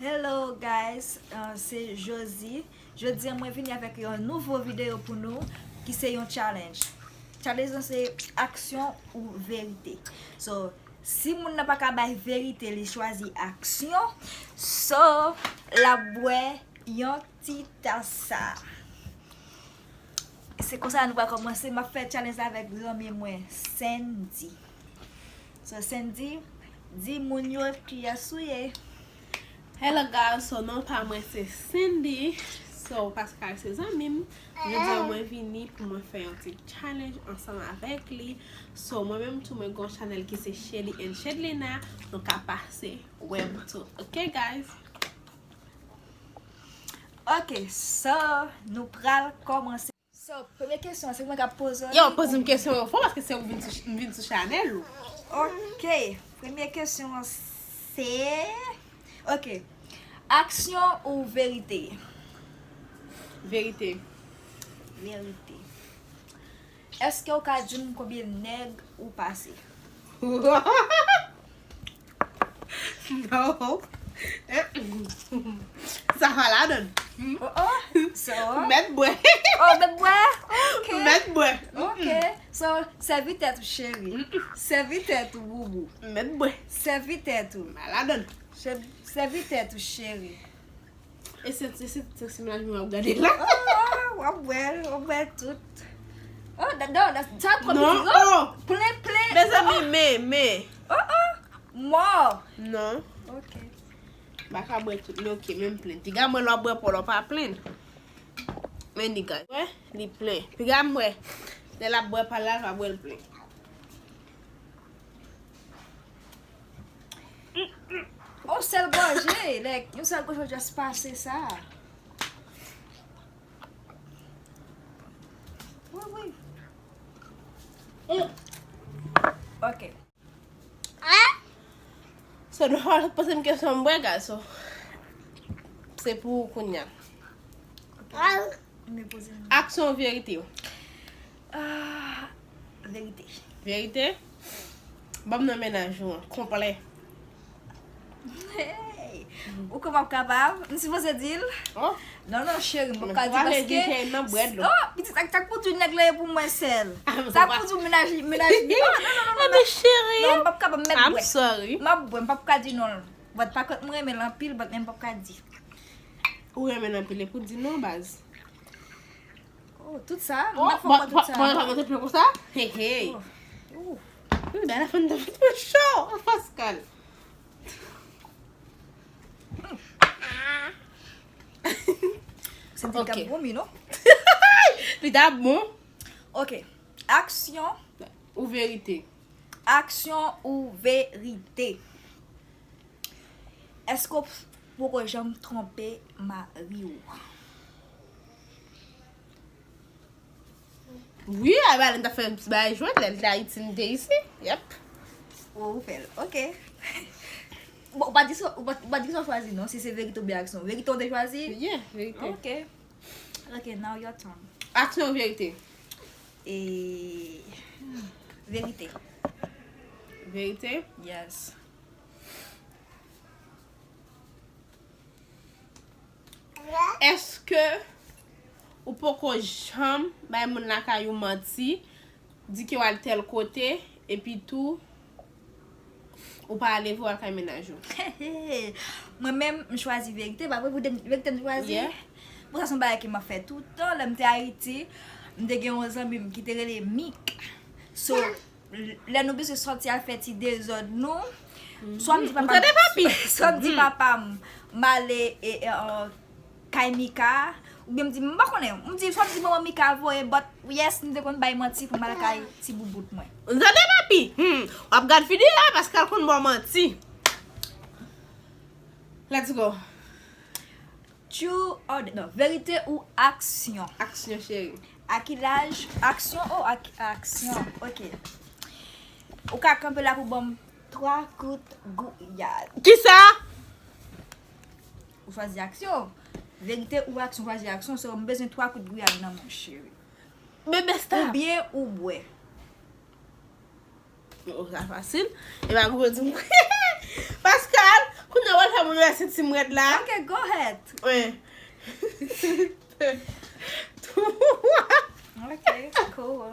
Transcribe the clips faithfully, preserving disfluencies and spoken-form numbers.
Hello guys, uh, se Josie. Jodi a mwen vini avèk yon nouvo videyo pou nou ki se yon challenge. Challenge lan se aksyon ou verite. So, si moun nan pa ka bay verite, li chwazi aksyon. So, l ap bwè yon ti tas sa. Se konsa nou va kòmanse. M ap fè challenge avèk zanmi mwen, Sandy. So, Sandy, di moun yo kiyès ou ye. Hello guys, so non pa mwen se Cindy. So, Pascal se zanmi m. Jodi a mwen vini pou mwen fè yon ti challenge ansanm avèk li. So, mwen menm tou mwen gon chanèl ki se Shelly and Shedlina. Nou ka pase wè m tou. Ok guys. Ok, so, nou pral kòmanse. So, premye kesyon an, se mwen k ap poze w li. Yo, poze m kesyon yo fò, paske se ou vin sou, m vin sou chanèl ou. Ok, premye kesyon an se, ok, aksyon ou verite? Verite. Verite. Èske w ka di m konbyen nèg ou pase? No. Sa pa ladan. Oh, oh. So. Mèt bwè. Oh, mèt bwè. Ok. Mèt bwè. Ok. So, sèvi tèt ou, cheri. Sèvi tèt ou, boubou. Mèt bwè. Sèvi tèt ou. Pa ladan. Sèvi tèt ou, cheri. E se, se, se, se, se menaj mwen w ap gade la. Oh, w ap bwè l, w ap bwè l tout. Oh, da, da, da, sa twò piti. Oh, plen, plen. Mezanmi, men, men. Oh, oh, mò. Non. Ok. M pa ka bwè tout, men ok, men m plen. Piga mwen lè w ap bwè pa w, lè w pa plen. Men li gad. Wè, li plen. Piga m wè. Lè l ap bwè pa l la, l pa bwè l plen. Yon sèl gòje, like, yon sèl gòje just pase sa. Wi, wi. Ok. So, nou pa poze m kesyon m bwè, gason. Se pou ou kounya. Ok. Men poze m. Aksyon ou verite? Ah, verite. Verite? Ban m non mennaj ou an, konplè. Hey! Ou kwè m ap kapab? M sipoze di l? Oh. Non, non, cheri, m p ap ka di paske. Oh, pitit, sa k pou di nèg la e pou mwen sèl. Sa k pou di mennaj, mennaj. Non, non, non, non, non. Mennaj cheri. Non, m p ap kapab, m mèt bwè. I'm sorry. M ap bwè, m p ap ka di non. But pa kont m renmen l anpil, but men m p ap ka di. Ou renmen l anpil, e pou di non, baz. Oh, tout sa? M pa fè ankò tout sa. Mwen pa monte plen konsa? Hey, hey. Oh. Bagay la fè m tèlman cho, Pascal. Se te ka bon, mi, non? Li ta bon. Ok. Aksyon. Ou verite? Aksyon ou verite? Èske w poko janm twonpe mari w? Wi, a ba lè m t ap fè yon ti bagay jwèt, lè l te Ayiti, m te isi. Yep. Ou, ou fè l. Ok. Bon, ou pa di sa, ou pa, ou pa di sa w chwazi, non, si se verite oubyen aksyon. Verite w te chwazi? Yeah, verite. Ok. Ok, now your turn. Aksyon ou verite? E, hmm, verite. Verite? Yes. Èske ou poko janm bay moun lakay ou manti, di ke w al tèl kote, epi tou, ou pa ale vre, w al kay mennaj ou? Mwen menm, m chwazi verite, pa vre, pou de, verite m chwazi. Yeah. Bon, sa se yon bagay ke m ap fè toutan. Lè m te Ayiti, m te gen yon zanmi m ki te rele Mik. So, lè nou bezwen sòti al fè ti dezòd nou, swa m di papa m, swa m di papa m, m ale, e, e, kay Mika, oubyen m di, m pa konnen, m di, swa m di manman Mika voye, but yes, m te konn bay manti pou m al kay ti boubout mwen. Tande papi, hmm, w ap gad figi la, Pascal konn ba w manti. Let's go. True or, non, verite ou aksyon? Aksyon, cheri. A ki laj? Aksyon, oh, ak-, aksyon. Ok. Ou ka kanpe la pou ban m twa kout gouyad. Kisa? Ou chwazi aksyon. Verite ou aksyon, chwazi aksyon. So, m bezwen twa kout gouyad nan men w, cheri. Bebe, stop. Oubyen ou bwè. Oh, sa fasil. E pa gwo di m. Pascal, kounye a w al fè moun Senti m rèd la. Ok, go ahead. Wi. Ok, cool.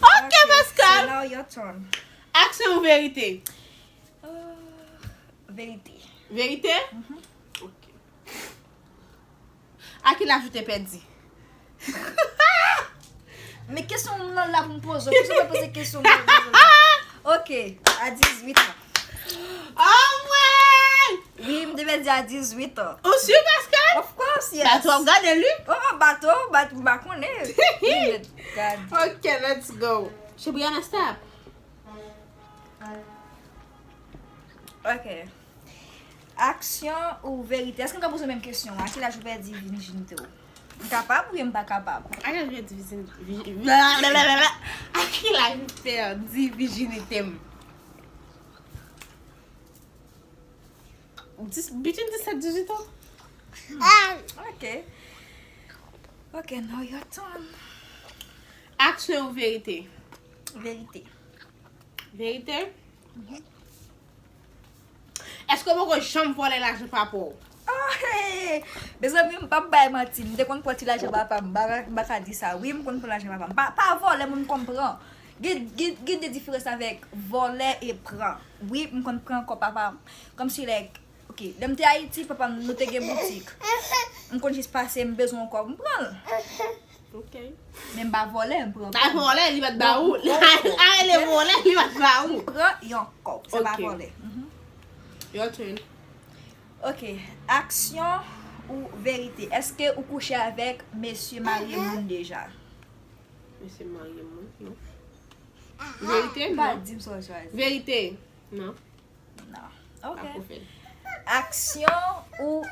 Ok, Pascal. Now your turn. Aksyon ou verite? Uh, verite. Verite? Ok. A ki laj ou te pèdi? Men kesyon m nan la pou m poze w. Kesyon mwen poze kesyon mwen poze w. Ok, a dizuit an. Oh mwen! Wi, m te pèdi a dizuit an. Ou si, Pascal? Of course, yes. Bato ap gade l, wi. Oh, bato, bato, m pa konnen. Wi, gad. Ok, let's go. Chebriana, stop. Ok. Aksyon ou verite? Èske m ka poze menm kesyon an? A ki laj ou pèdi vijinite w? M kapab oubyen m pa kapab? A ki laj ou pèdi vijin- vij- blablabla. A ki laj ou pèdi vijinite m? Dis- Between disèt dizuit an. Ok. Ok, now your turn. Aksyon ou verite? Verite. Verite? Èske w poko janm vòlè lajan papa w? Oh, hey! Mezanmi, m p ap bay manti. M te konn pran ti lajan papa m. M pa, m pa ka di sa. Wi, m konn pran lajan papa m. Pa, pa vòlè, moun konn pran. Gen, gen, gen de diferans avèk vòlè e pran. Wi, m konn pran kòb papa m. Kòmsi, like, ok, lè m te Ayiti, papa m, nou te gen boutik. M konn jis pase, m bezwen yon kòb, m pran l. Ok. Men m pa vòlè, m pran Pa kòb. Vòlè, li pa t ba ou. Bon, bon, A rele vòlè, li pa t ba ou. M pran yon kòb. Se pa Ok. Vòlè. Mhm. Your turn. Ok. Aksyon ou verite? Èske ou kouche avèk mesye marye moun deja? Mesye marye moun, non. Verite, Pa non. di m sa w chwazi. Verite, non. Non. Ok. Pa pou fè. Aksyon ou.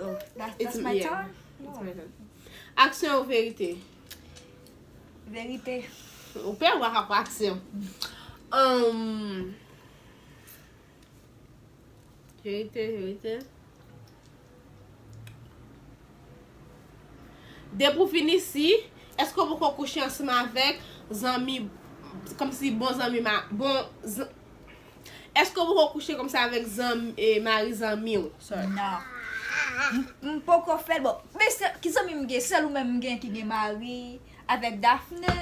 Oh, that, It's that's my yeah, turn? It's my turn. Aksyon ou verite? Verite. Ou pè w ak aksyon. Um, verite, verite. Depi w vin isi, èske w poko kouche ansanm avèk zanmi, kòmsi bon zanmi ma, bon zan- Èske w poko kouche kòmsi avèk zanmi, e, mari zanmi w? Sorry. Non. M, m poko fè l. Bon, men se, ki zanmi m gen? Sèl ou menm m gen ki gen mari avèk Daphné.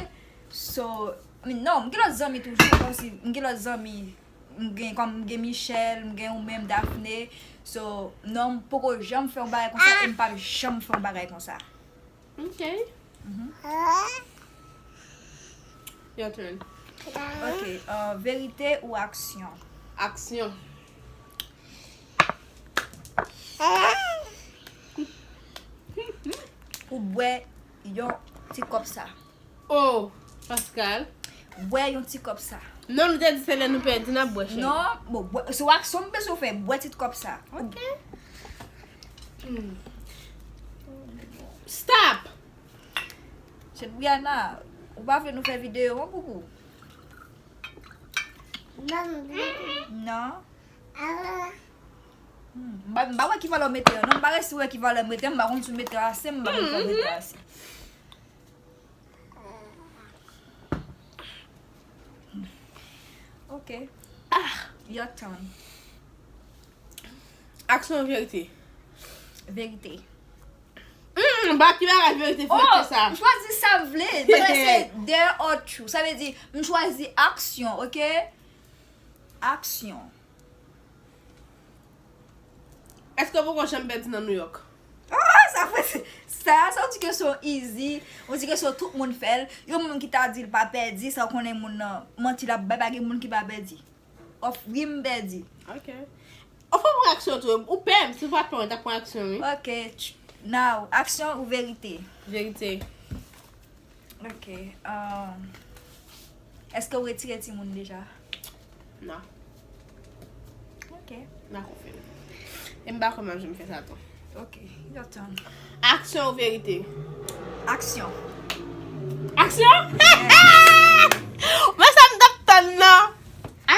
So, men non, m gen lòt zanmi toujou. Kòmsi, m gen lòt zanmi. M gen, kòm m gen Michel, m gen ou menm Daphné. So, non, m poko janm fè yon bagay konsa e m p ap janm fè yon bagay konsa. Ok. Your turn. Ok, uh, verite ou aksyon? Aksyon. Ou bwè yon ti kòb sa. Oh, Pascal. Bwè yon ti kòb sa. Non, nou te di se lè nou pèdi, n ap bwè, cheri. Non, bon, bwè, se w aksyon m bezwen fè, bwè ti kòb sa. Ok. Hmm. Stop! Chebriana, ou pa vle nou fè videyo an, boubou? Non. Hmm, m pa, m pa wè ki valè w mete an. Non, m pa resi wè ki valè m mete an. M pa konn si w mete ase, m pa konn si w mete ase. Ok. Ah, your turn. Aksyon ou verite? Verite. Hmm, ba ki bagay verite, verite sa. M chwazi sa m vle. Bagay se dare or true. Sa vle di, m chwazi aksyon, ok? Aksyon. Èske w poko janm pèdi nan New York? Ah, sa fè sa, sa yon ti kesyon easy, yon ti kesyon tout moun fè l. Yon moun ki ta di l pa pèdi, sa w konnen moun nan manti l ap bay, pa gen moun ki pa pèdi. Of wi m pèdi. Ok. Ou fè pran aksyon tou, ou pè, si w pa t pran, w ta pran aksyon, wi. Ok, ch- now, aksyon ou verite? Verite. Ok, um, èske w retire timoun deja? Non. Ok. N a konfime. E m pa kwè m ap janm fè sa tou. Ok, your turn. Aksyon ou verite? Aksyon. Aksyon? Mwen sa m t ap tann nan.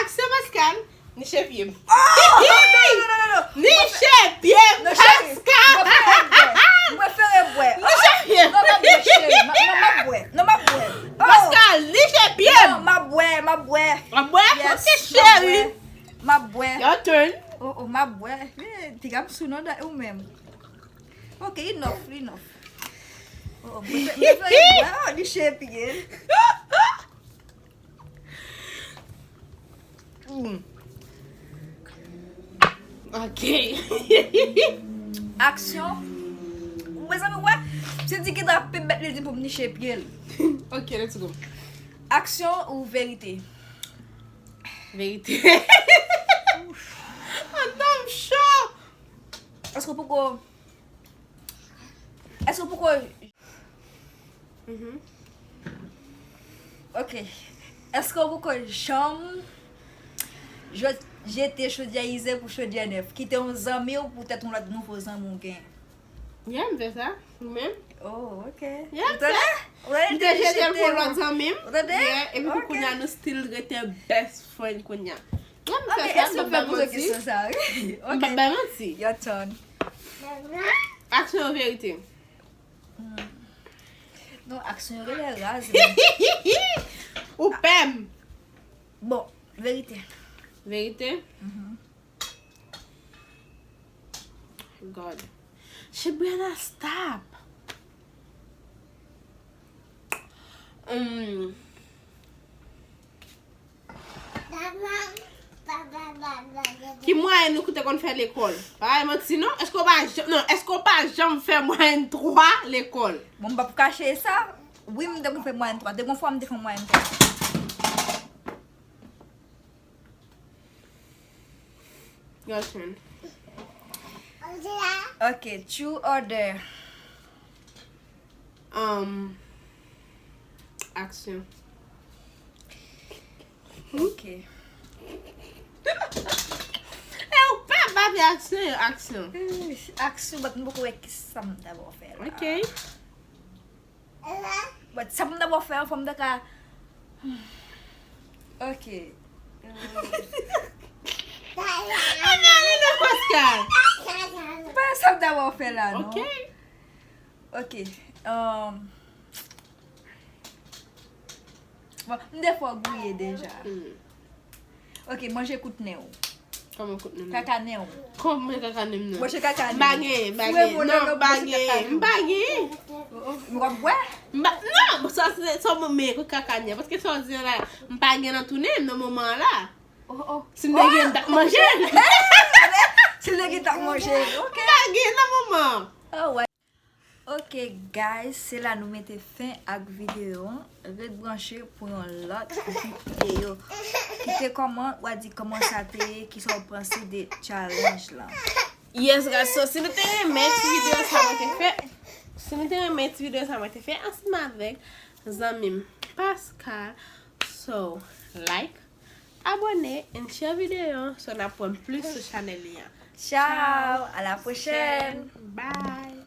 Aksyon, Pascal. Niche pye m. Oh, non, non, non, non, non. Niche pye m, Non, cheri, Pascal. Mwen prefere bwè. Mwen prefere bwè. Niche pye m. Non, m ap bwè, cheri. Ma- Non, m ap bwè. Non, m ap bwè. Oh. Pascal, niche pye m. Non, m ap bwè, m ap bwè. W ap bwè? Yes, Ok, m ap cheri. bwè. M ap bwè. Your turn. Oh, oh. M ap bwè. Eh, tiramisu non, dan ou menm. Ok, enough, enough. Oh, mwen fè, mwen fè, oh, li chepye. Mm. Ok. Aksyon. Mezanmi, wè, se di ki ta pe bèt li di pou m niche pye l. Ok, let's go. Aksyon ou verite? Verite. Atanm cho. Èske w poko, èske w poko Mhm. Ok. Èske w poko janm jwe-, jete chodyè ize pou chodyè nèf? Kite yon zanmi w poutèt yon lòt nouvo zanmi w gen? Yeah, m fè sa. Ou menm? Oh, ok. Yeah, m fè. Ou tande? Ou tande? M te jete l pou lòt zanmi m. Ou tande? Yeah, epi pou kounya nou still rete best friend kounya. Yeah, m fè sa, m pa fè manti. M pa bay manti. Your turn. Aksyon ou verite? Hmm. Non, aksyon yo genlè raz, men. Ou pè m. Bon, verite. Verite? Mhm. God. Shebriana, stop. Hmm. Ki mwayèn ou te konn fè lekòl? Pa bay manti non. Èske w pa janm, non, èske w pa janm fè mwayèn twa lekòl? Bon, m p ap kache sa. Wi, m te konn fè mwayèn twa. Te gon fwa m te fè mwayèn twa. Your turn. Ok, true or dare? Um, aksyon. Ok. E ou pa ba de aksyon, aksyon. Eish, aksyon, but m poko wè kisa m ta ba w fè la. Ok. But sa pou m dabò fè an, fò m ta ka. Ok. Gade nan Pascal. Pa sa m dabò fè la, non. Ok. Ok. Um, bon, m defwa gouye deja. Hmm. Ok, manje kout nen w. Kòman kout nen m? Kaka nen w. Kòman kaka nen m nan? Manje kaka nen m. M pa genyen, m pa genyen. Non, m pa genyen. M pa genyen. Oh, oh. M w ap bwè? M pa, non, sa se, sa mwen men kout kaka nen. Paske sa w di la, m pa gen nan tou nen m nan moman an la. Oh, oh. Si m te gen, m t ap manje l. Si m te gen, m t ap manje l. Ok. M pa gen nan moman an. Oh, ouais. Ok, guys, se la nou mete fen ak videyo an. Ret branche pou yon lòt videyo. Kite kòman, w a di kòman sa te ye, kisa w panse de challenge lan. Yes, guys, so si nou te renmen ti videyo sa mwen te fè, si nou te renmen ti videyo sa mwen te fè ansanm avèk zanmi m Pascal, so, like, abone and share videyo, so n ap wè m plis sou chanèl li an. Ciao, à la prochaine. Bye.